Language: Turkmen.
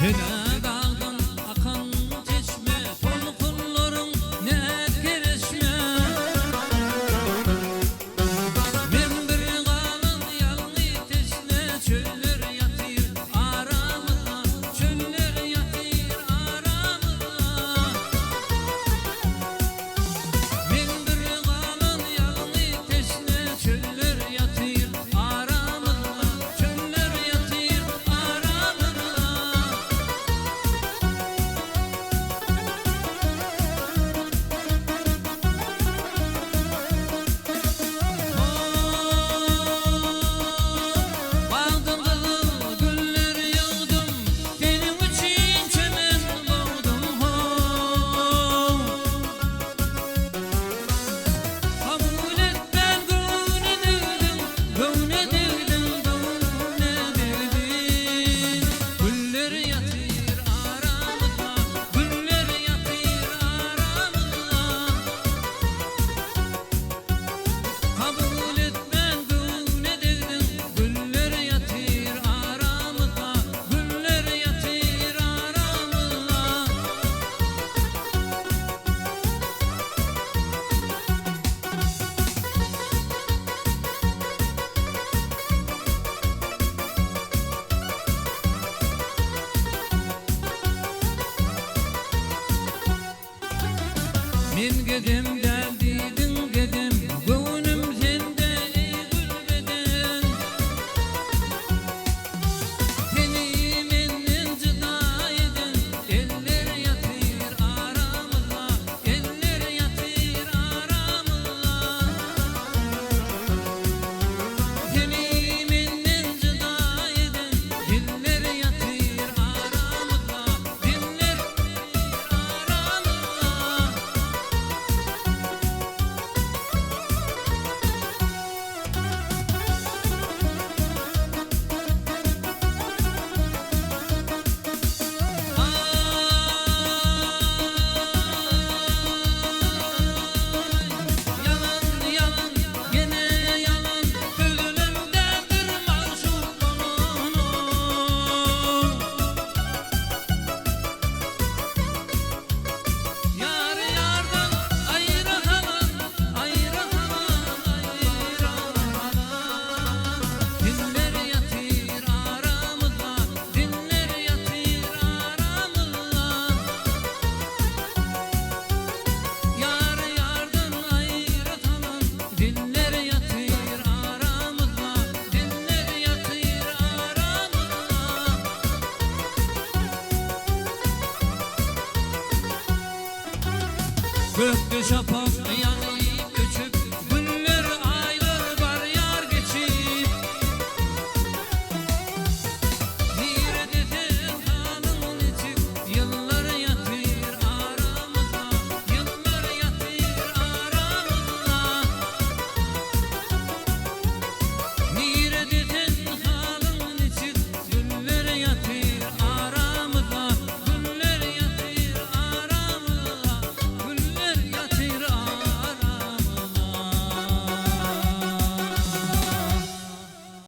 Sen-ä dagdan akan çeşme, Tolkunlaryň näz-kereşme. Men bir galan ýalňyz teşne, Çöller ýatyr aramyzda, Çöller ýatyr aramyzda. Men bir galan ýalňyz teşne, Çöller ýatyr aramyzda, Çöller ýatyr aramyzda. Bagdan gyzyl güller ýygdym, Seniň üçin çemen bogdum, how. Kabul etmän göwne degdiň, Göwne degdiň, göwne degdiň. Güller ýatyr aramyzda, Güller ýatyr aramyzda. Kabul etmän göwne degdiň, Güller ýatyr aramyzda, Güller ýatyr aramyzda. Men gedem däl diýdiň gedem, Göwnüm sende eý gül beden. Seni menden jyda eden, Eller ýatyr aramyzda, Eller ýatyr aramyzda. Seni menden jyda eden, Diller ýatyr aramyzda, Diller aramyzda. Ýalan, ýalan, ýene ýalan, Sözünem däldir magşuk bolanyň. Ýary ýardan aýra salan, aýra salan, aýra salan. Diller ýatyr aramyzda, diller ýatyr aramyzda. Ýary ýardan aýra salan, diller ýatyr aramyzda, diller ýatyr aramyzda. Gökde şapak.